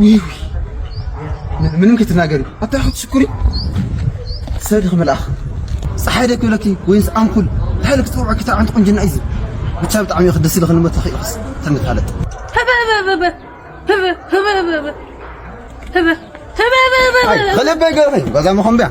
ውይ፣ ውይ። ምን-፣ ምንም ክትናገሪ። ኣታ ክትሽኩሪ። ሰብ ዲኺ መልኣኽ? ፀሓይ ዶ ክብለኪ ወይንስ ኣምፑል? እንታይ ኢለ ክፅውዖ ክታ ዓንት ቁንጅና እዩ። ብቻ ብጣዕሚ ኢኺ ደስ ኢልኽኒ እሞ ተኺእኽስ ተንፋለጥ። ህበ፣ ህበ፣ ህበ፣ ህበ። ኣይ፣ ከለበ ገርኸኝ፣ በዛ መኾንብያ።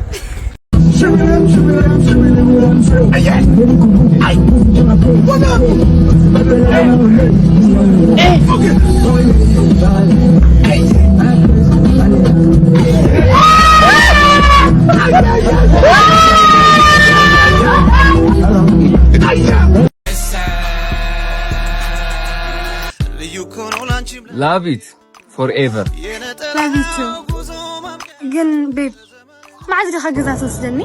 Love it forever. Love you too. ግን ቤብ፣ መዓዝ ዲኻ ገዛ ትወስደኒ?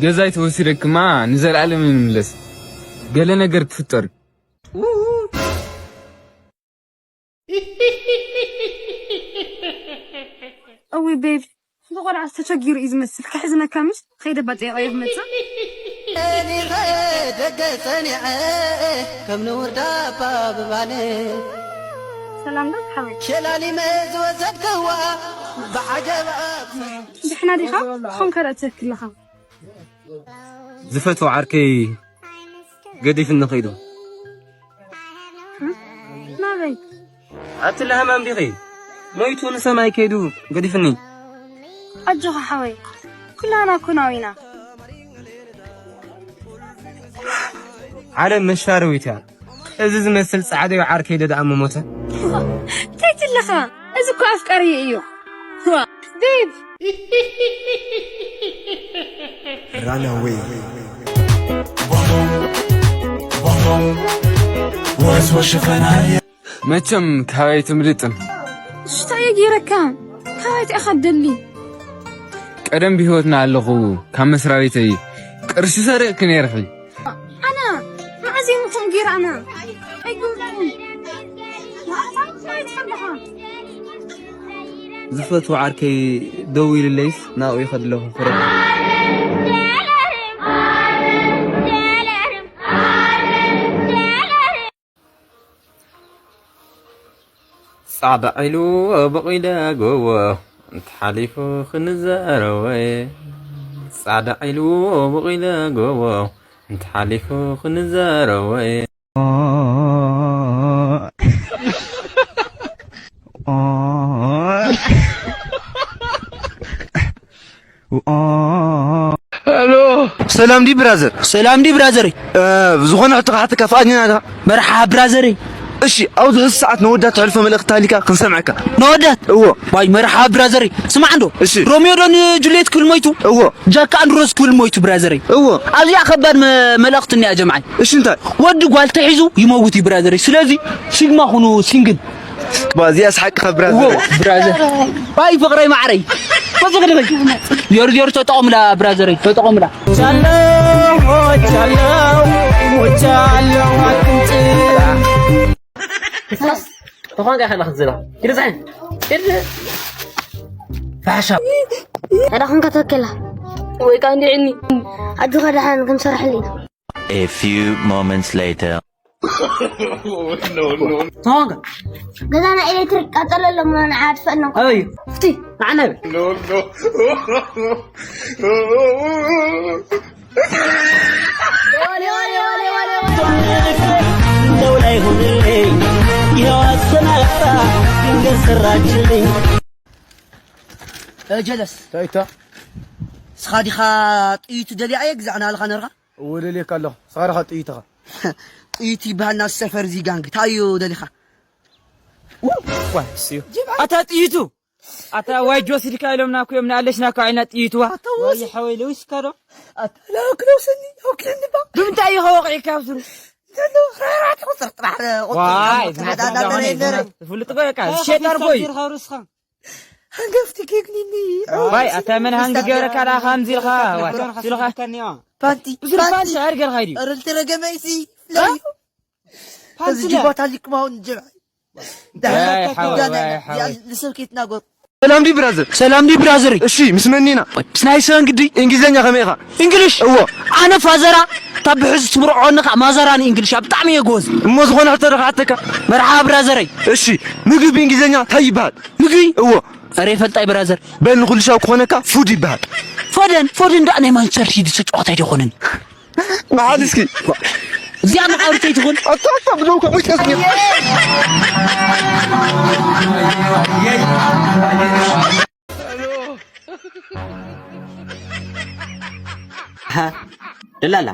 ገዛይ ተወሲደክማ ንዘለኣለም ንምለስ። ገለ ነገር ክፍጠር እዩ። እዊ ቤብ፣ ብቆልዓ ተቸጊሩ እዩ ዝመስል። ከሕዝነካ ምሽ? ከይደ ባጤራ እዩ ዝመጽእ። እኔኸ ደገ ጸኒዐ ከም ንውርዳ ኣባብባነ ሰላም ዶ ሓወይ? ሸላሊመ ዝወሰድክዋ ብዓጀብ ኣብሰ ድሕና ዲኻ? ኾም ከረእተክለኻ። ዝፈትዎ ዓርከይ ገዲፍኒ ኸይዱ። ናበይ? ኣቲ ለሃማም ዲኺ? ሞይቱ ንሰማይ ከይዱ ገዲፍኒ። ኣጆኻ ሓወይ፣ ኩላና እኮ ናዊና። ዓለም መሻረዊት እያ። እዚ ዝመስል ጻዕዳዊ ዓርከይ ደኣ ምሞተ። እንታይ ትለኻ? እዚ እኮ ኣፍቃሪ እዩ። ዋ፣ ቤብ። Runaway. መቸም ካባይ ትምልጥን። ሽታ እየ ገይረካ። ካባይ ኢኻ ደሊ? ቀደም ብህይወትና ኣለኹ ካብ መስሪያ ቤተይ ቅርሺ ሰሪቕኪ ነይርኺ። ኣነ መዓዝ እየ ንኹም ገይረ ኣነ? ኣይግብርኩምን። ዝፈትዎ ዓርከይ ደዊሉለይስ ናብኡ ይኸድ ኣለኹ ክረክቦ። ጻዕዳ ዒሉ በቒለ ጎቦ እንተሓሊፉ ክንዛረቦ። ጻዕዳ ዒሉ በቒለ ጎቦ እንተሓሊፉ ክንዛረቦ። ሰላም ዲ ብራዘር? ሰላም ዲ ብራዘር? እ፣ ዝኾነ ሕቶ ክሓተካ ፍቓደኛ ዲኻ? መርሓባ ብራዘር። እሺ፣ ኣብዚ ሕዚ ሰዓት ነወዳት ተሕልፎ መልእኽቲ ሃሊካ ክንሰምዐካ። ነወዳት? እዎ። ዋይ መርሓባ ብራዘር። ስማዕ እንዶ። እሺ። ሮሚዮ ዶ ንጁልየት ክብል ሞይቱ? እዎ። ጃክ ኣንድ ሮዝ ክብል ሞይቱ ብራዘር። እዎ። ኣብዚኣ ከባድ መ-፣ መልእኽቲ እኒኣ ጀምዓይ። እሺ፣ እንታይ? ወዲ ጓል ተሒዙ ይመውት እዩ ብራዘር። ስለዚ ሲግማ ኩኑ ሲንግል። ባዚ ኣስሓቅኻ ብራዘር። ዎ፣ ብራዘር። ባይ ፍቕረይ ማዕረይ። መጽእ ክድበይ። ዜሮ ዜሮ ተጠቐሙላ ብራዘረይ፣ ተጠቐሙላ። ቻለው፣ ሞቻለው፣ ሞቻለው፣ ኣትምጽእ። ተኾንካ ኢኻ ንኽትዝላ። ኪድ ዝሕን። ኪድ። ፋሕሻ። ኣዳኹም ከተወከላ። ወይ ከዓ እንዲዕኒ። ኣጆኻ ደሓን ክንሰርሐሉ ኢና። A few moments later. ተዋጋ። ገዛና ኤሌክትሪክ ቃጠሎ ኣሎ፣ እሞ ንዓ ኣጥፍእና። ኣበይ? ፍቲ፣ ንዓ ንበል። እ፣ ጀለስ። እንታይ እታ? ንስኻ ዲኻ ጥይቱ ደልያ እየ ግዛዕና ኣለኻ ነርኻ? እወ፣ ደልየካ ኣለኹ። ንስኻ ዲኻ ጥይትኻ? ጥይት ይበሃል ናብ ሰፈር እዚ ጋንግ። እንታይ እዩ ደሊኻ? ዋይ፣ እስዩ። ኣታ ጥይቱ! ኣታ ዋይ ጆስ ድካ ኢሎምና እኮ እዮም፣ ንኣለሽና እኮ ዓይና ጥይቱ ዋ። ዋይ፣ ሓወይ፣ ለዊስካ ዶ? ኣታ ላክለውስኒ፣ ኦኬ፣ እንባ። ብምንታይ እዩ ከወቕዒካ ኣብ ስሩ? ዘሎ፣ ራራት ቁጽር ጥራሕ፣ ቁጽር ዋይ፣ ጥራሕ፣ ዝናብ ጥራሕ፣ ጥራሕ፣ ጥራሕ፣ ዝፍልጥ እኮ በቃ፣ ሸይጣን እኮ እዩ። ጌርካ ርስኻ። ሃንገፍቲ ጌግኒኒ። ዋይ፣ ኣታ መን ሃንግ ገረካ ደኣ ከምዚ ኢልካ? ዋይ፣ ኢልካ። ፓንቲ፣ ብዙሕ ፓንቲ። ፓንቲ ሽዕር ገርካ ድዩ? ኧረ፣ ልተረገመ ኢሲ፣ ለዩ። ፓንቲ እዚ ለ- ጅባታ ሊክማውን ጀምዐ። ዋይ፣ ሓወይ፣ ዋይ፣ ሓወይ። ንሰብ ከይትናገሩ። ሰላም ዲ ብራዘር? ሰላም ዲ ብራዘር? እሺ፣ ምስ መን ኢና? ምስ ናይ ሰን ግዲ። እንግሊዝኛ ከመይ ኢኻ? እንግሊሽ? እዎ። ኣነ ፋዘራ እታ ብሕዚ ትምርዖኒ ከኣ ማዘራኒ እንግሊሽ እያ፣ ብጣዕሚ እየ ጎበዝ። እሞ ዝኾነ ሕቶ ዶ ክሓተካ? መርሓባ ብራዘረይ። እሺ፣ ምግቢ ብእንግሊዝኛ እንታይ ይበሃል? ምግቢ? እዎ። ኧረ ይፈልጣይ ብራዘር። በል ንኹሉ ሻው ክኾነካ ፉድ ይበሃል። ፎደን፣ ፎደን ደኣ ናይ ማንቸስተር ሲቲ ተጫዋታይ ዶ ይኾነን? መሓል እስኪ። እዚኣ መሓውሪት ኣይትኾን? ኣታ፣ ኣታ፣ ብለው ከምኡ ይትከስኒ። ሃ፣ ደላላ፣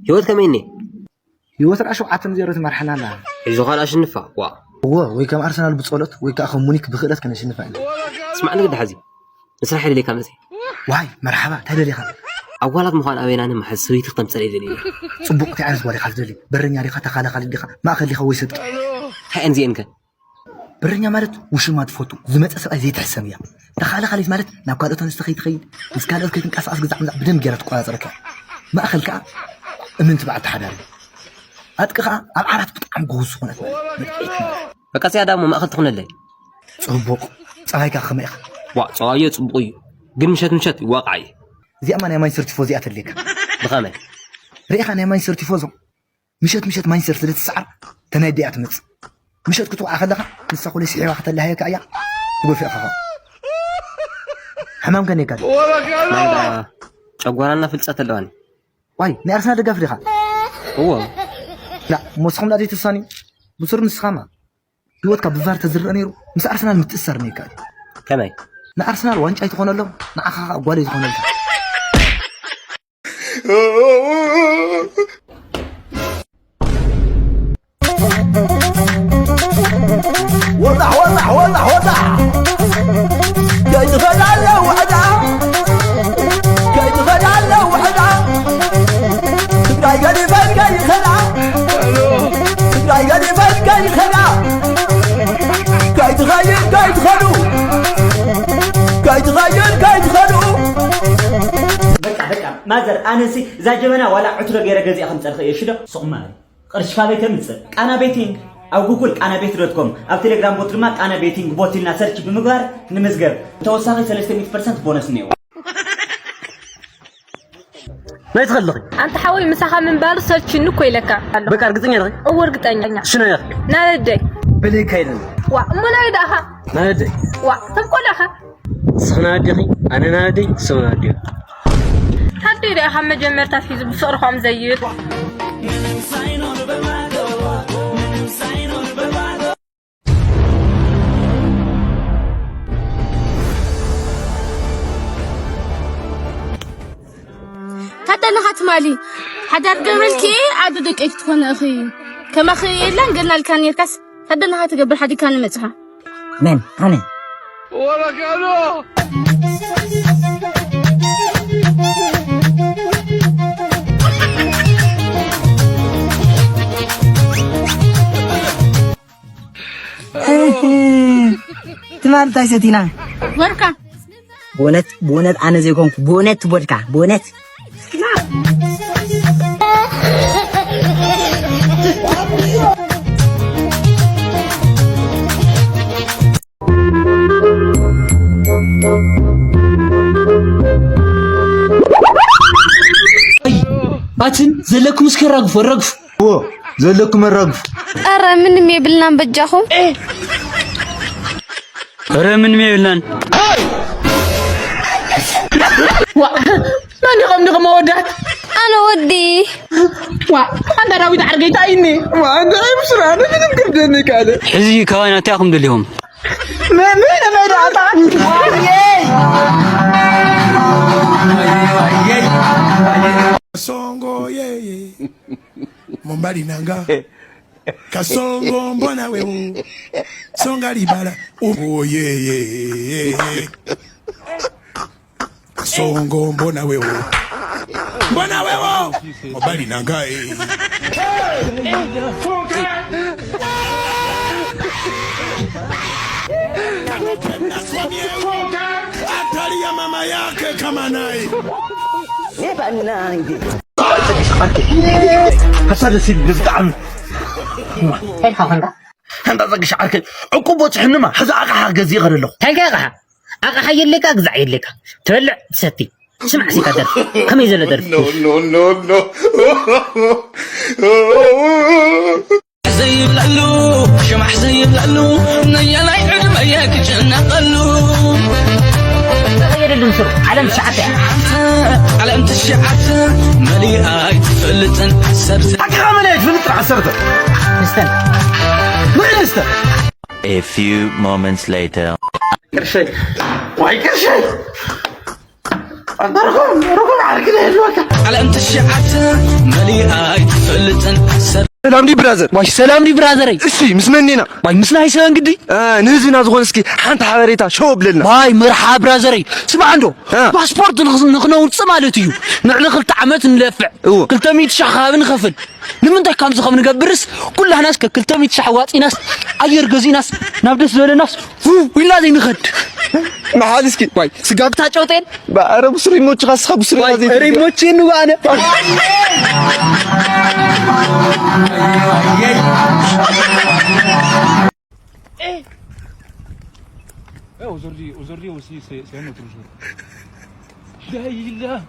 ህይወት ከመይ እኒ? ህይወት ደኣ ሸውዓተ ንዜሮ ትመርሓና ኣላ። ሒዙኻ ደኣ ኣሽንፋ፣ ዋ። እወ፣ ወይ ከም ኣርሰናል ብጸሎት፣ ወይ ከኣ ከም ሙኒክ ብክእለት ከነሽንፋ ኢና። ስማዕ ንግዲ ሓዚ። ምስራሕ የድልየካ መጸ። ዋይ፣ መርሓባ፣ እንታይ ደሊኻ? ኣዋላት ምዃን ኣበይናን መሓዝ ሰበይቲ ክተምጸለይ ደልየ። ጽቡቕ፣ እንታይ ዓይነት ጓል ኢኻ ትደሊ? በረኛ ዲኻ፣ ተኻላኻሊ ዲኻ፣ ማእከል ዲኻ ወይስ ኣጥቂ? እንታይ እየን እዚአን ከ? በረኛ ማለት ውሽማ ትፈቱ፣ ዝመጸ ሰብኣይ ዘይትሕሰብ እያ። ተኻላኻሊት ማለት ናብ ካልኦት ኣንስቲ ከይትኸይድ፣ ምስ ካልኦት ከይትንቀሳቐስ ግዛዕ ምዛዕ ብደንብ ገይራ ትቆጻጸረካ እያ። ማእከል ከኣ እምንቲ በዓልቲ ሓዳር እያ። ኣጥቂ ከኣ ኣብ ዓራት ብጣዕሚ ጎበዝ ዝኾነት ማለት እያ። መጥቂዒት ማለት። በቃ እዚኣ ደኣ እሞ ማእከል ትኹነለይ። ጽቡቕ። ጸባይካ ከመይ ኢኻ? ዋእ፣ ጸባየ ጽቡቕ እዩ፣ ግን ምሸት ምሸት ይዋቃዕ እዩ። እዚኣማ ናይ ማንቸስተር ቲፎዞ እያ ተድልየካ። ብኸመይ? ርኢኻ ናይ ማንቸስተር ቲፎዞ? ምሸት ምሸት ማንቸስተር ስለ ትስዓር ተናዲዳ እያ ትመጽእ። ምሸት ክትወዓ ከለኻ ንሳ ኮለይ ስሒባ ከተላሃየካ እያ። ትጎፊ ኢኻ ኸኣ። ሕማም ከኔካ ድዩ? ማንዳ ጨጓራና ፍልጸት ኣለዋኒ። ዋይ፣ ናይ ኣርሰናል ደጋፊ ዲኻ? እዎ። ላ፣ እሞ ንስኹም ደኣ ዘይትሳንዩ? ብሱር ንስኻማ። ህይወትካ ብቫር ተዝረአ ነይሩ፣ ምስ ኣርሰናል ምትእሰር ነይካ እዩ። ከመይ? ንኣርሰናል ዋንጫ ኣይትኾነሎም፣ ንዓኻ ኸኣ ጓል ኣይትኾነልካ። ወጣሕ፣ ወጣሕ፣ ወጣሕ፣ ወጣሕ። ከይትኸዳ ኣለዉ ውሕዳ። ከይትኸዳ ኣለዉ ውሕዳ። ትግራይ ገዲፈን ከይኸዳ። ትግራይ ገዲፈን ከይኸዳ። ከይትኸይድ ከይትኸዱ። ከይትኸይድ ከይትኸዱ። በቃ፣ በቃ፣ ማዘር፣ ኣነሲ እዛ ጀበና ዋላ ዕትሮ ገይረ ገዚኣ ከምፀልኸ እየ፣ ሽዶ። ስቕ ማሪ። ቅርሺ ካበይ ከምፅእ? ቃና ቤቲንግ። ኣብ ጉግል ቃና ቤት ዶት ኮም፣ ኣብ ቴሌግራም ቦት ድማ ቃና ቤቲንግ ቦት ኢልና ሰርች ብምግባር ንምዝገብ። ተወሳኺ ሰለስተ ሚእቲ ፐርሰንት ቦነስ እኒኦ። ናይ ትኸልኺ? ኣንተ ሓወይ ምሳኻ ምንባሩ ሰልችኒ እኮ ኢለካ ኣሎ። በቃ እርግጠኛ ዲኺ? እወ እርግጠኛ። ሽኖ ኢኺ? ናደደይ። በለይካ ኢለኒ። ዋ፣ እሞ ናይ ደኣኻ? ናደደይ። ዋ፣ ተብቆላኻ? ንስኺ ናደይ፣ ኣነ ናደይ፣ ንሶም ናደይ። ኣደይ ደኣ ካብ መጀመርታ ኣትሒዙ ብፍቕሪ ከም ዘይብል። ታደለኻ ትማሊ ሓዳር ገብረልኪ ኣዶ ደቀይ ክትኾነ እኺ። ከማኺ የላን ገና ኢልካ ኔርካስ ታደለኻ ትገብር ሓዲግካ ንመጽኻ። መን? ኣነ? ትማሊ እንታይ ሰቲና? ወርካ። ብእውነት፣ ብእውነት ኣነ ዘይኮንኩ፣ ብእውነት ትቦድካ፣ ብእውነት። ኣትን ዘለኩም እስከ ራግፉ፣ ረግፉ። እዎ፣ ዘለኩም ኣራግፉ። ኧረ ምንም የብልናን በጃኹም። ኧረ ምንም የብልናን። ዋ፣ መን ኢኹም ዲኹም ኣወዳት? ኣነ ወዲ። ዋ፣ ኣንታ ዳዊት ዓርገይ እንታይ እኒ? ዋ፣ ኣንታ ብስራ፣ ኣነ ምንም ክብደኒ ካለ። ሕዚ ካባና እንታይ ኢኹም ደሊኹም? መ-፣ መ-፣ መ-፣ ዳታ። Songo, yeah, yeah. Mombali nanga. Kasongo mbona wewe. Songa libala. Oh, yeah, yeah, yeah, yeah. Kasongo mbona wewe. Mbona wewe. Mombali nanga, eh. Atali ya mama yake kama naye. Eba nangi. ሓሳብ ደስ ይብል ብጣዕሚ። እንታይ ኢልካ ኮንካ? ሓንታ ጸግሽ ዓርከይ፣ ዕቁብ በጽሑንማ፣ ሕዚ ኣቕሓ ገዚእ ይኸደ ኣለኹ። እንታይ ኢልካ ኣቕሓ? ኣቕሓ የድልየካ፣ ግዛዕ የድልየካ። ትበልዕ፣ ትሰቲ። ስማዕ እስኪ ደርፊ፣ ከመይ ዘሎ ደርፊ? ዘይብለሉ ሽማሕ ዘይብለሉ ነየናይ ዕድመየ ክጨነቐሉ የደልን ስሩ ዓለም ትሽዓተ እያ። ዓለም ትሽዓተ መሊኣ ኣይትፈልጥን ሰብ ኣካኻ መለየት ፍልጥር ዓሰርተ ምስተን ምእንስተ A few moments later. ቅርሸይ ዋይ ቅርሸይ ኣንታ ርኹም ርኹም ዓርኪ ዘይህልወካ ዓለም ትሽዓተ መሊኣ ኣይትፈልጥን ሰብ ሰላም ዲ ብራዘር ዋይ ሰላም ዲ ብራዘረይ። እሺ ምስ መን ኢና ዋይ ምስ ናይ ሰበን ግዲ አ፣ ንህዝብና ዝኾነ እስኪ ሓንቲ ሓበሬታ ሸው ብለልና ዋይ መርሓ ብራዘረይ። ስማዕ እንዶ አ። ፓስፖርት ንኽ- ንኽነውፅእ ማለት እዩ። ንዕሊ ክልተ ዓመት ንለፍዕ እዎ። ክልተ ሚእቲ ሻሕ ከባቢ ንኸፍል። ንምንታይ ከምዚ ከም ንገብርስ ኩላህናስ ከክልተ ሚእቲ ሻሕ ዋፂናስ ኣየር ገዚእናስ ናብ ደስ ዝበለናስ ው ኢልና ዘይንኸድ። መሓዝ እስኪ ዋይ ስጋብ እታ ጨውጤን ባ- ኧረ ብስሩ ይሞችኻ እስኻ ብስሩ ኢና ዘይትብሎ። ሪሞቼን ባነ Eh, aujourd'hui, aujourd'hui aussi, c'est c'est un autre jour. لا إله.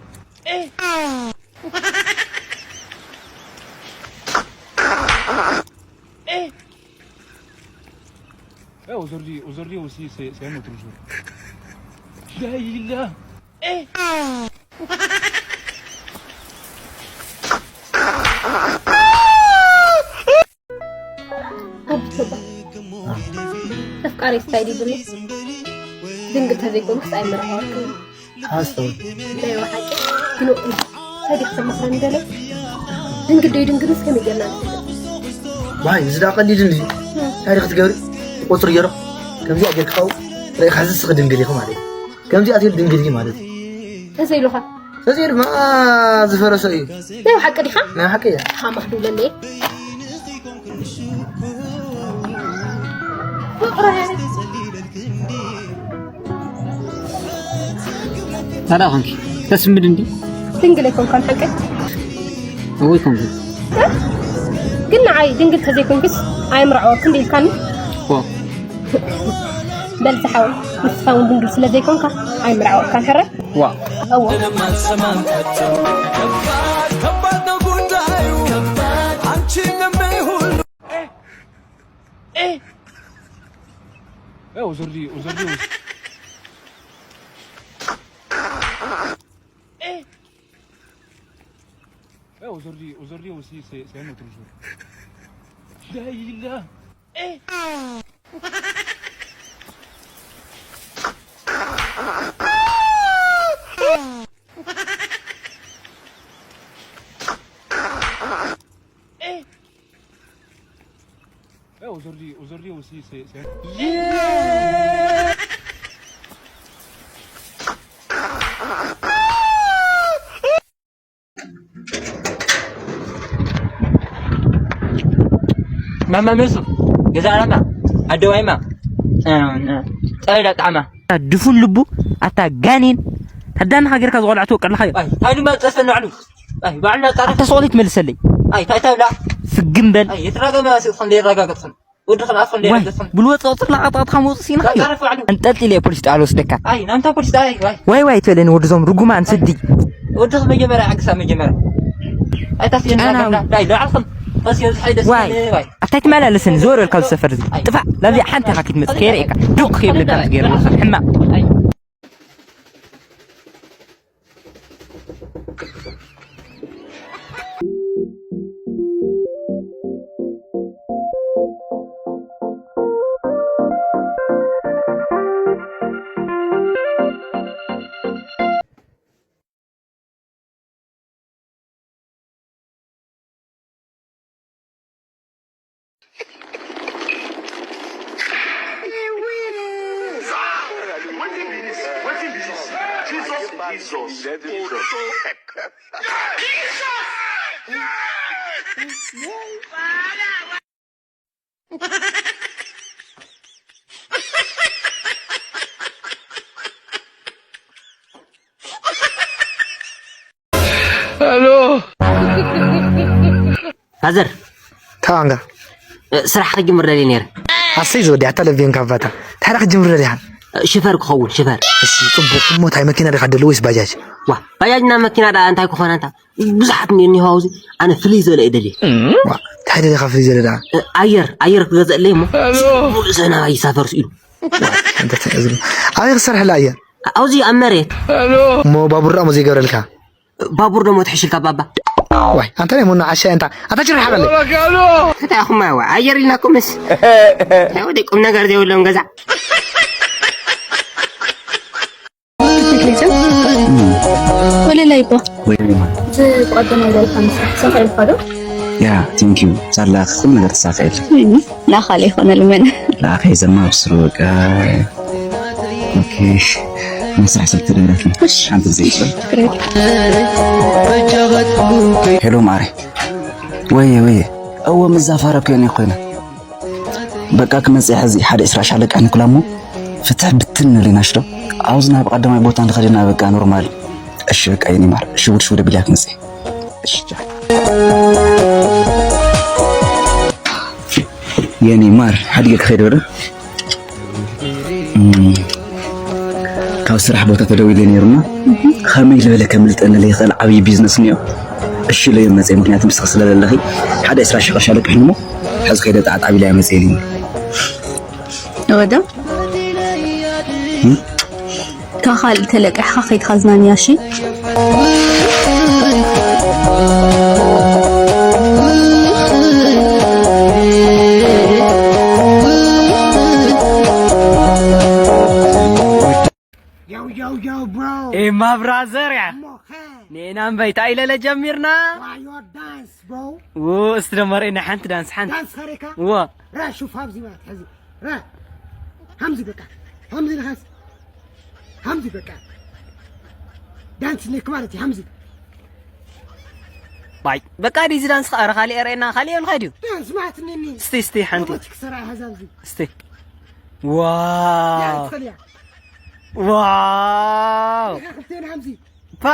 Eh, aujourd'hui, aujourd'hui aussi, c'est c'est un autre jour. لا إله. ኣቢ ተባ ኣፍቃሪ ስታይ ድዩ ዝብል ድንግል ተዘይኮንኩስ ኣይምርዓወክን ሓስተው እንታይ እዩ ሓቂ ግን እንታይ ዲክ ተመክረኒ ገለ ድንግል ደይ ድንግልስ ከመይ ጌርና ንፈልጥ ዋይ እዚ ዳ ቀሊል እንዲ እንታይ ክትገብሪ ቁፅሪ ገይሮ ከምዚኣ ጌርካ ው ርኢኻ ዝስኺ ድንግል ኢኺ ማለት እዩ ከምዚኣ ትብል ድንግል ኢኺ ማለት እዩ ተዘይሉኻ እዚ ድማ ዝፈረሰ እዩ ናይ ሓቂ ዲኻ ናይ ሓቂ እያ ሃማኽ ድብለለ ታዲያ ኾንኪ ተስምድ እንዲ ድንግል ኣይኮንካን ሓቂ ወይ ኮንኪ ግን ንዓይ ድንግል ተዘይኮንክስ ኣይምርዓወክን ኢልካኒ ዋ በል ዝሓወይ ንስኻ እውን ድንግል ስለ ዘይኮንካ ኣይምርዓወካን ሕረ ዋ እዎ ማሰማን ከቶ ከባድ ከባድ ነው ጉዳዩ አንቺ ለምበይ ሁሉ Eh, aujourd'hui, aujourd'hui aussi. Eh, aujourd'hui, aujourd'hui aussi, c'est c'est un autre jour. لا إله. Eh, aujourd'hui, aujourd'hui aussi, c'est c'est un ማማ መሱ ገዛ ኣላማ ኣደዋይማ ጸይዳ ጣዕማ ድፉን ልቡ ኣታ ጋኔን ታዳን ሃገርካ ዝቆልዓ ትወቀልካ እዩ ኣይ እንታይ ድማ ጸፈን ባዕሉ ኣይ ባዕልና ጻረ ኣታ ሰቆሊት መልሰለይ ኣይ እንታይ ታብላ ፍግም በል ኣይ የትራገመ ሲኹም ደይረጋገጽኩም ወድኽን ኣፍን ዋይ ደይረጋገጽኩም ብልወጥ ቁፅር ላቃጣጥካ መውፅእ ሲና ጻረፍ ባዕሉ እንጠልጢለ ፖሊስ ጣሎ ወስደካ ኣይ ናምታ ፖሊስ ጣይ ኣይ ዋይ ዋይ ትበለኒ ወዲ ዞም ርጉማን ስዲ ወድኽ መጀመርያ ዓግሳ መጀመርያ ኣይ ታስየና ጫና። ገምዳ ዳይ ዳዕልኽን ታስዮ ዝሓይ ደስ ዋይ ዋይ ኣብታይ ትመላለስን ዞር በል ካብዚ ሰፈር እዚ ጥፋእ ላብዚ ሓንቲ ኢኻ ክትመፅእ ከይርእየካ ዱክ ከይብለካ ትገይር ወልካ ሕማቕ ፋዘር ታንጋ ስራሕ ክጅምር ደልየ ነይረ ኣሰይ ዝወዲ ኣታ ለብየን ካባታ ታራ ክጅምር ደሊኻ ሽፈር ክኸውን ሽፈር። እሺ ጽቡቕ። እሞ እንታይ መኪና ዲኻ ደሊ ወይስ ባጃጅ? ዋ ባጃጅና መኪና ደኣ እንታይ ክኾና እንታ ብዙሓት እኒሀው ኣብዚ ኣነ ፍልይ ዝበለ እየ ደልየ። ዋ እንታይ ደሊኻ ፍልይ ዝበለ ደኣ? ኣየር ኣየር ክገዝአለይ እሞ ሙሉእ ሰብ ናባይ ይሳፈርስ ኢሉ። ኣበይ ክሰርሐላ ኣየር? ኣብዚ ኣብ መሬት። እሞ ባቡር ደኣ እሞ ዘይገብረልካ? ባቡር ደሞ ትሕሽልካ ባባ። ዋይ ኣንታ ናይ ሞኖ ዓሻ እንታ ኣታ ችር ሓበለ። እንታይ ኣኹም ኣዋ ኣየር ኢልናኩምስ። ወደ ቁም ነገር ዘይብሎም ገዛ። ወለላይ እኮ ወይ ዝቀደመ ዘልካ ምስ ሰምዐልካ ዶ? ያ ቴንክ ዩ ሳላ ኩሉ ነገር ተሳኺዕልካ። ወይኒ ናኻለ ይኾነ ልመን። ለኣኸ ዘማ ብስሩ በቃ ኦኬ መስራሕ ሰብ ትደረፍ ሓንቲ ግዜ ይችላል። ሄሎ ማሬ ወየ ወየ እወ ምዛፋረብ ከየነ ኮይነ በቃ ክመጽእ ሕዚ ሓደ ዕስራ ሻለቃ ንኩላሞ ፍትሕ ብትን ንብል ኢና ሽዶ ኣብዚ ናብ ቀዳማይ ቦታ እንተኸደና በቃ ኖርማል እሺ በቃ የኔ ማር ሽውድ ሽውድ ቢልያ ክመጽእ እሺ ቻው የኔ ማር ሓዲገ ክኸይድ ወረ ካብ ስራሕ ቦታ ተደዊለ ነይሩና ከመይ ዝበለ ከምልጠኒ ዘይኽእል ዓብዪ ቢዝነስ እኒኦ እሺ ኢለዮ መፀ ምክንያቱ ንስኺ ስለለለኺ ሓደ ዕስራ ሺሕ ቅርሺ ኣለቅሕኒ እሞ ሕዚ ከይደ ጣዕጣዕ ኢለ እያ መፀ ኢሉኒ ወደ ካብ ካልእ ተለቂሕኻ ከይድካ ዝናንያ እሺ Yo, yo, yo, bro. ኤማ ብራዘር ያ እሞኸ ኔና እምበይ እንታይ ኢለለ ጀሚርና? Why your dance, bro? ው እስቲ ደሞ ርእየና ሓንቲ ዳንስ ሓንቲ ዳንስ ኸሬካ? ዎ ራ ሹፍ ሃብዚ ማለት ሐዚ ራ ሃምዚ በቃ ሃምዚ ንኻስ ሃምዚ በቃ ዳንስ ኔክ ማለት እዩ ሃምዚ ባይ በቃ ዲዚ ዳንስ ኸኣ ረ ካሊእ ርእየና ካሊእ የብልካ ድዩ? ዳንስ ማለት ኔኒ እስቲ እስቲ ሓንቲ ሞት ክሰራ ሃዛብዚ እስቲ ዋው ትፈልያ ዋው ዲኻ ክልቴና ሃምዚ ፓ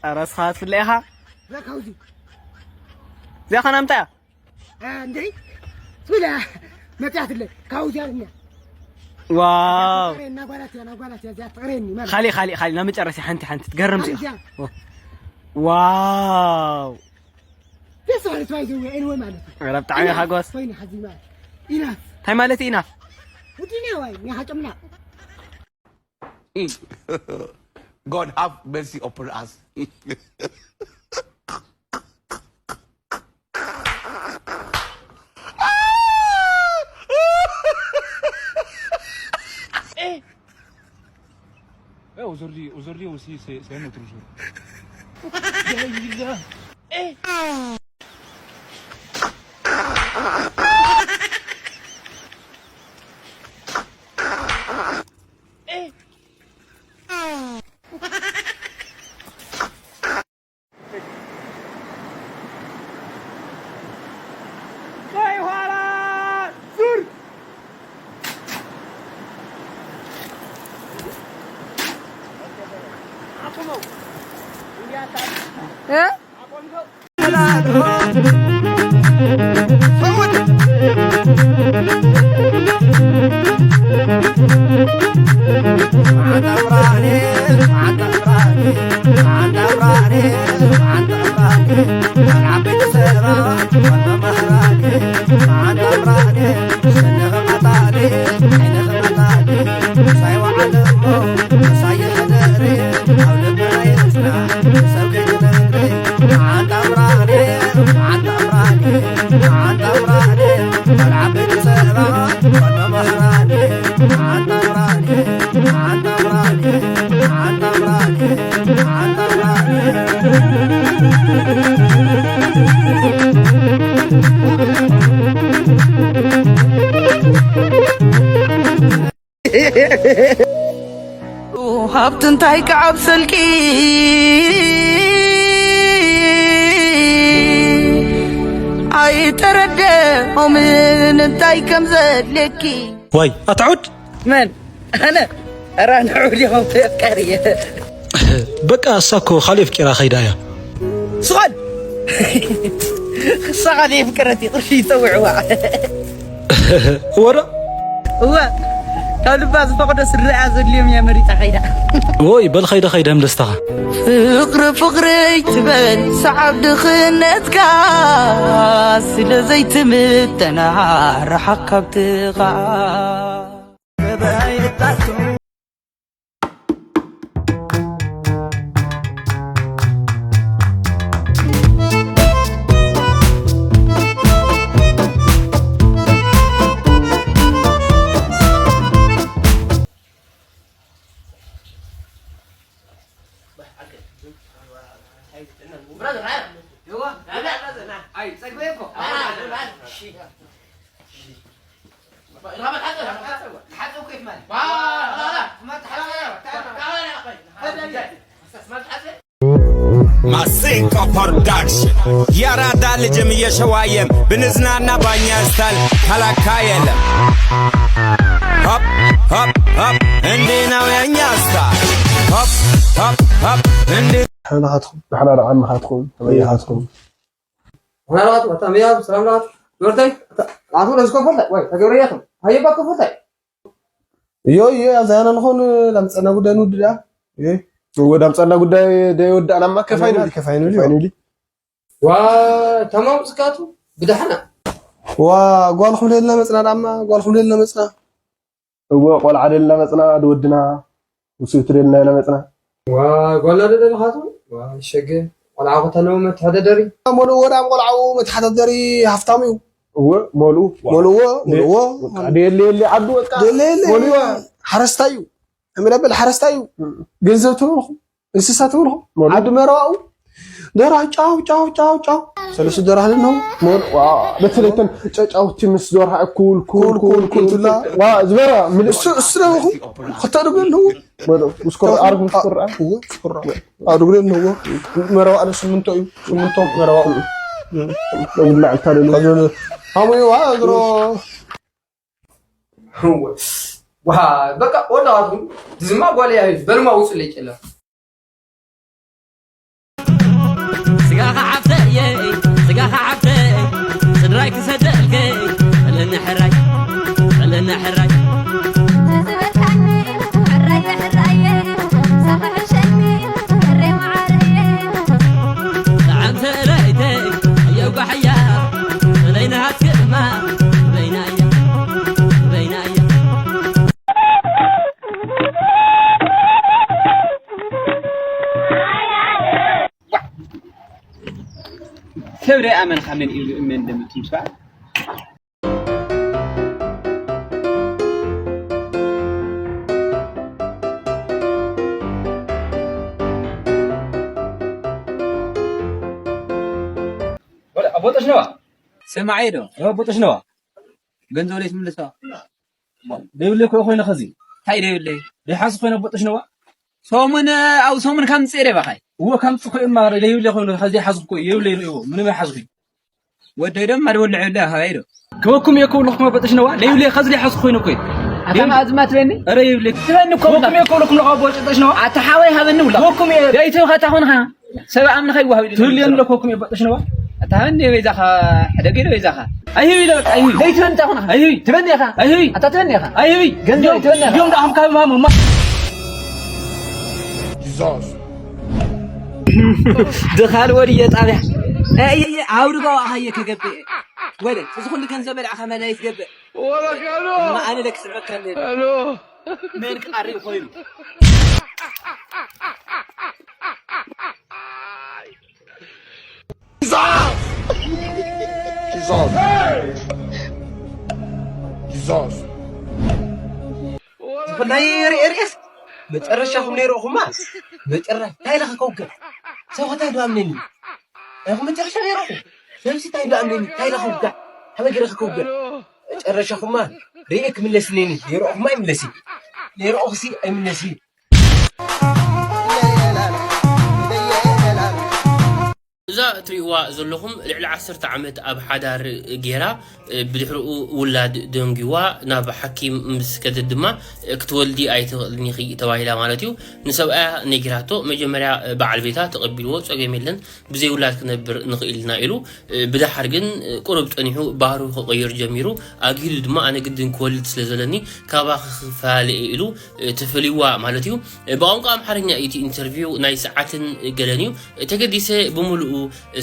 ኧረ እስኻ ትፍለ ኢኻ ዛካውዚ እዚኣ ኸ ናምንታይ እያ እንድዒ ትብለ መፅያትለ ካብኡ እዚኣ እኛ ዋው እና ጓላት እያ ናጓላት እያ እዚኣ ትቕረየኒ ማለት ካሊእ ካሊእ ካሊእ ናብ መጨረሻ ሓንቲ ሓንቲ ትገርም እዚኣ እዚኣ ዋው ደስ በሃሊ ትባይ ዘው ኤንወ ማለት እዩ ኧረ ብጣዕሚ ሓጎስ ኮይኑ ሓዚ ማለት ኢናፍ እንታይ ማለት እዩ ኢናፍ ውዲና ዋይ ኒኻ ጨምና God have mercy upon us. Eh, aujourd'hui, aujourd'hui aussi, c'est un autre jour. ሃብቲ እንታይ ክዓብሰልኪ ኣይተረደኦምን እንታይ ከም ዘድልየኪ። ዋይ ኣታ ዑድ መን ኣነ ራንዑ ዲኹም ፍቅር እየ በቃ እሳ እኮ ካልእ ኣፍቂራ ከይዳ እያ። ስቆል ክሳኻ ዘይፍቅረት እዩ ቅርሺ ይፀውዕዋ እወ ዶ እወ ካብ ልባ ዝፈቕዶ ስድራኣ ዘድልዮም እያ መሪጻ ከይዳ። ኦይ፣ በል ኸይደ ኸይደ ህምደስታኻ። ፍቕሪ ፍቕሪ ትበል ሰዓብ ድኽነትካ፣ ስለ ዘይትምተና ርሓቕ ካብ ጥቓ። ማሲንቆ ፕሮዳክሽን የአራዳ ልጅም የሸዋየም ብንዝናና ባኛ ስታይል ከላካ የለም። ሆፕ ሆፕ ሆፕ እንዲህ ነው የኛ ስታይል። ሆፕ ሆፕ ሆፕ እንዲህ ናትኩም። ንሕና ደኣ ናትኩም፣ ተበያኻትኩም። ናትኩም። ኣታ መያብ፣ ሰላም ናት። ዶርተይ፣ ኣታ፣ ኣቶ ለዝኮ ፈልታይ፣ ወይ፣ ተገብረያትም። ሃየባ ኮ ፈልታይ። እዮ፣ እዮ፣ ኣብዛ ያና ንኾን ዳምፀና ጉዳይ ንውድዳ። እዮ። እዎ፣ ዳምፀና ጉዳይ ደይ ወዳእናማ ከፋይ ንብሊ። ከፋይ ንብሊ። ከፋይ ንብሊ። ዋ፣ ተማም ዝካቱ፣ ብዳሕና። ዋ፣ ጓልኹም ሌልና መፅና ዳማ፣ ጓልኹም ሌልና መፅና። እወ፣ ቆልዓ ደልና መጽና፣ ድወድና፣ ውስብቲ ደልና ኢና መጽና። ዋ፣ ጓልና ደደልኻቱ? ዋ፣ ሸገ፣ ቆልዓ ኸተነው መተሓዳደሪ። ሞሉ ወዳም ቆልዓኡ መተሓዳደሪ ሃፍታም እዩ። እወ፣ ሞሉ። ሞሉዎ፣ ሞሉዎ። በቃ፣ ደየለ የለ ዓዱ በቃ። ደየለ የለ። ሞሉዎ። ሓረስታይ እዩ። እምረብል ሓረስታይ እዩ። እም። ገንዘብ ትበልኹ። እንስሳ ትብልኹም? ሞል-፣ ዓዲ መረባኡ ደርሁ ጫው፣ ጫው፣ ጫው፣ ጫው። ሰለስተ ደርሁ ኣለዎ። ሞል-፣ ዋ፣ በተለይ እተን ጨጫውቲ ምስ ደርሁ ኩል፣ ኩል፣ ኩል፣ ኩል፣ ኩል ኩል፣ ትብላ። ዋ፣ ዝበራ ምልእ። እሱ፣ እሱ ደርሁ ክተድጉ ኣለዎ። ሞል-፣ ምስ ኮራ፣ ዓርቢ ምስ ኮራ። እዎ፣ ምስ ኮራ። ኣድጉ ኣለዎ። መረባ ኣለ ስምንቶ እዩ። ስምንቶ መረባ። ለጉላ ዕልታ ደሉ። ከዞ-፣ ሃሙዩ፣ ዋ፣ እግሮ። እወ። ዋ፣ በቃ ወላሂ፣ ድዝማ ጓል እያ፣ በልማ ውጹለይ ጨላ። ስጋኻ ሓፍተየ፣ ስጋኻ ሓፍተየ፣ ስድራይ ክሰደልከ፣ በለኒ ሕራይ፣ በለኒ ሕራይ። ትዝበልካኒ፣ ሕራየ፣ ሕራየ፣ ሳኽሕሸኒ፣ ሕሬ መዓረየ። ጠዓም ሰለይተይ፣ ኣየው ጓሕያ፣ በለይና ሃትክማ፣ በይና እያ፣ በይና እያ። ክብሪ ኣመን ኻመን እዩ እመን እንደምትምሳ። ወላ ኣቦ ጠሽነዋ። ሰማዓይ ዶ? ኣቦ ጠሽነዋ። ገንዘብ ለይትምልሳ። ደይብለይ እኮ ኮይነ ኸዚ። እንታይ ደይብለይ? ደይሓዝ ኮይነ ኣቦ ጠሽነዋ። ሰሙን፣ ኣብ ሰሙን ካብ ምጽእ ደባ ኻይ? እዎ፣ ካብ ምጽእ ኮይማ ደይብለይ ኮይኑ ኸዚ ሓዝኩ እኮ፣ የብለይ ርእዎ፣ ምንም ኣይሓዝኩ። ወደይ ደም ማድ ወልዕ ይብለይ፣ ኻባይ ዶ? ክበኩም እየ ክብልኹም ኣቦ ጠሽነዋ፣ ደይብለይ ኸዚ ደይሓዝኩ ኮይነ እኮ። ኣታ ማዝማ ትበኒ? ኧረ የብለይ። ትበኒ እኮ ክበኩም እየ ክብልኹም ኣለኹ ኣቦ ጠሽነዋ። ኣታ ሓወይ ሃበኒ ውላ። ክበኩም እየ። ደይትብኻ እታ ኾንኻ። ሰብ ኣምኒ ከይዋሃብ ኢሉ ትብልየኒ ተመልሶ። ኣለኩ እኮ እየ ኣቦ ጠሽነዋ። ኣታ ሃኒ በይዛኻ ሕደግ ኢለ በይዛኻ። ኣይህቢ ኢለ በቃ ኣይህቢ። ዘይትበኒ እንታይ ኾንኻ? ኣይህቢ። ትበኒ ኢኻ። ኣይህቢ። ኣታ ትበኒ ኢኻ። ኣይህቢ። ገንዘብ እዮም፣ ትበኒ ኢኻ። እዮም ደኣ ከም ካብ ማሙ ማ-፣ ጂዛስ። ድኻል ወድየ ጣብያ። ኣይ፣ ኣውርዶ ኣኻየ ከገብእ። ወደ፣ እዚ ኩሉ ገንዘብ በልዕኻ መላይት ገብእ። ወበከሉ። እማ ኣነ ደክ ስዕበካ እንደ። ኣሉ። መን ክቐሪ ኮይኑ? ጂዛስ! ጂዛስ! ጂዛስ! ዝኹላይ ርኤ ርኤስ መጨረሻኹም ነይረኹማ። መጨረ-፣ እንታይ ኢለ ከከውግዕ? ሰብ ኸታይ ዶ ኣምነኒ? ኣኹም መጨረሻ ነይረኹም። ሰብሲ እንታይ ዶ ኣምነኒ? እንታይ ኢለ ከውግዕ? ከመይ ገይረ ከከውግዕ? መጨረሻኹማ ርኤ ክምለስ ነኒ። ነይረኹማ ኣይምለስን። ነይረኹሲ ኣይምለስን። እዛ እትሪእዋ ዘለኹም ልዕሊ ዓሰርተ ዓመት ኣብ ሓዳር ገይራ፣ ብድሕሪኡ ውላድ ደንጉይዋ ናብ ሓኪም ምስ ከደት ድማ ክትወልዲ ኣይትኽእልን ኢኺ ተባሂላ ማለት እዩ። ንሰብኣያ ነጊራቶ። መጀመርያ በዓል ቤታ ተቐቢልዎ፣ ጸገም የለን፣ ብዘይ ውላድ ክነብር ንኽእል ኢና ኢሉ። ብድሓር ግን ቁሩብ ጸኒሑ ባህሩ ክቕይር ጀሚሩ። ኣግሂዱ ድማ ኣነ ግድን ክወልድ ስለ ዘለኒ ካባኺ ክፈላለ እየ ኢሉ ተፈልይዋ ማለት እዩ። ብቋንቋ ኣምሓርኛ እዩ እቲ ኢንተርቪው፣ ናይ ሰዓትን ገለን እዩ። ተገዲሰ ብምሉኡ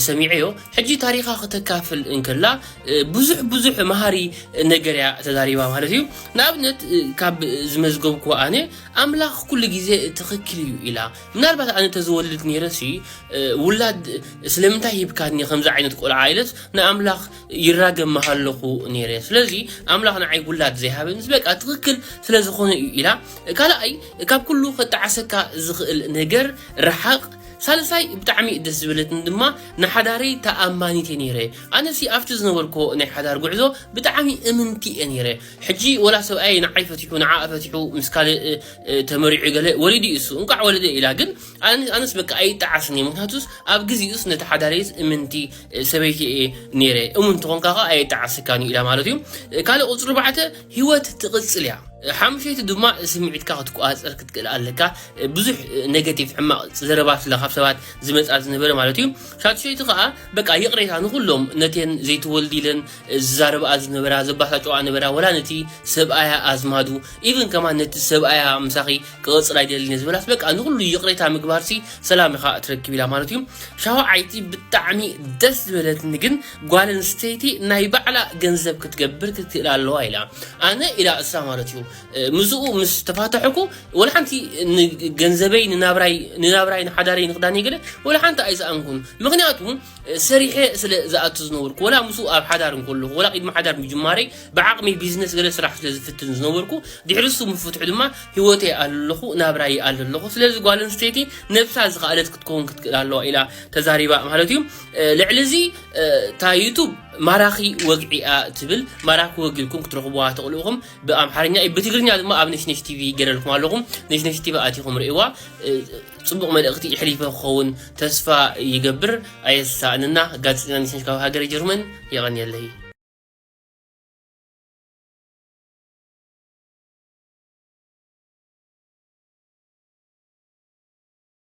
ሰሚዐዮ። ሕጂ ታሪኻ ክተካፍል እንከላ ብዙሕ ብዙሕ መሃሪ ነገር እያ ተዛሪባ ማለት እዩ። ንኣብነት ካብ ዝመዝገብኩ ኣነ ኣምላኽ ኩሉ ግዜ ትኽክል እዩ ኢላ። ምናልባት ኣነ ተዝወልድ ነይረሲ ውላድ ስለምንታይ ሂብካኒ ከምዚ ዓይነት ቆልዓ ኢለስ ንኣምላኽ ይራገም ምሃለኹ ነይረ። ስለዚ ኣምላኽ ንዓይ ውላድ ዘይሃበንስ በቃ ትኽክል ስለ ዝኾነ እዩ ኢላ። ካልኣይ ካብ ኩሉ ከጣዓሰካ ዝኽእል ነገር ረሓቕ። ሳልሳይ ብጣዕሚ ደስ ዝበለትን ድማ ንሓዳረይ ተኣማኒት እየ ነይረ። ኣነሲ ኣብቲ ዝነበርኮ ናይ ሓዳር ጉዕዞ ብጣዕሚ እምንቲ እየ ነይረ። ሕጂ ወላ ሰብኣይ ንዓይ ፈቲሑ ንዓኣ ፈቲሑ ምስ ካልእ ተመሪዑ ገለ ወሊዱ እዩ እሱ እንቋዕ ወለደ ኢላ። ግን ኣነስ በቃ ኣይጣዓስን እየ። ምክንያቱስ ኣብ ግዜኡስ ነቲ ሓዳረይስ እምንቲ ሰበይቲ እየ ነይረ። እሙን እንተኾንካ ኸዓ ኣይጣዓሰካን እዩ ኢላ ማለት እዩ። ካልእ ቁፅሪ ኣርባዕተ ህይወት ትቕፅል እያ። ሓሙሸይቲ ድማ ስምዒትካ ክትቆፃፀር ክትክእል ኣለካ። ብዙሕ ኔጋቲቭ ሕማቕ ዘረባ ስለ ካብ ሰባት ዝመፃ ዝነበረ ማለት እዩ። ሻትሸይቲ ከዓ በቃ ይቕሬታ ንኩሎም ነቴን ዘይትወልድ ኢለን ዝዛረብኣ ዝነበራ ዘባሳጭዋ ነበራ ወላ ነቲ ሰብኣያ ኣዝማዱ ኢቭን ከማን ነቲ ሰብኣያ ምሳኺ ክቐፅል ኣይደልን እየ ዝበላስ በቃ ንኩሉ ይቕሬታ ምግባርሲ ሰላም ኢኻ ትረክብ ኢላ ማለት እዩ። ሻውዓይቲ ብጣዕሚ ደስ ዝበለትኒ ግን ጓል ኣንስተይቲ ናይ ባዕላ ገንዘብ ክትገብር ክትክእል ኣለዋ ኢላ። ኣነ ኢላ እሳ ማለት እዩ ምስኡ ምስ ተፋተሕኩ ወላ ሓንቲ ገንዘበይ ንናብራይ ንናብራይ ንሓዳረይ ንክዳነይ ገለ ወላ ሓንቲ ኣይሰኣንኩን። ምክንያቱ ሰሪሐ ስለ ዝኣቱ ዝነበርኩ ወላ ምስኡ ኣብ ሓዳር እንከለኹ ወላ ቅድሚ ሓዳር ምጅማረይ ብዓቕሚ ቢዝነስ ገለ ስራሕ ስለ ዝፍትን ዝነበርኩ ድሕሪ እሱ ምፍትሑ ድማ ህይወተይ ኣለኹ ናብራይ ኣለኹ። ስለዚ ጓል ኣንስተይቲ ነብሳ ዝኸኣለት ክትከውን ክትክእል ኣለዋ ኢላ ተዛሪባ ማለት እዩ። ልዕሊ እዚ እታ ዩቱብ ማራኺ ወግዒ እያ ትብል። ማራኺ ወግዒ ኢልኩም ክትረኽቡዋ ትኽእሉ ኢኹም። ብኣምሓርኛ እዩ፣ ብትግርኛ ድማ ኣብ ነሽነሽ ቲቪ ገይረልኩም ኣለኹም። ነሽነሽ ቲቪ ኣቲኹም ርእይዋ። ጽቡቕ መልእኽቲ ይሕሊፈ ክኸውን ተስፋ ይገብር። ኣየሳእንና። ጋዜጠኛ ነሽነሽ ካብ ሃገረ ጀርመን። የቐንየለይ።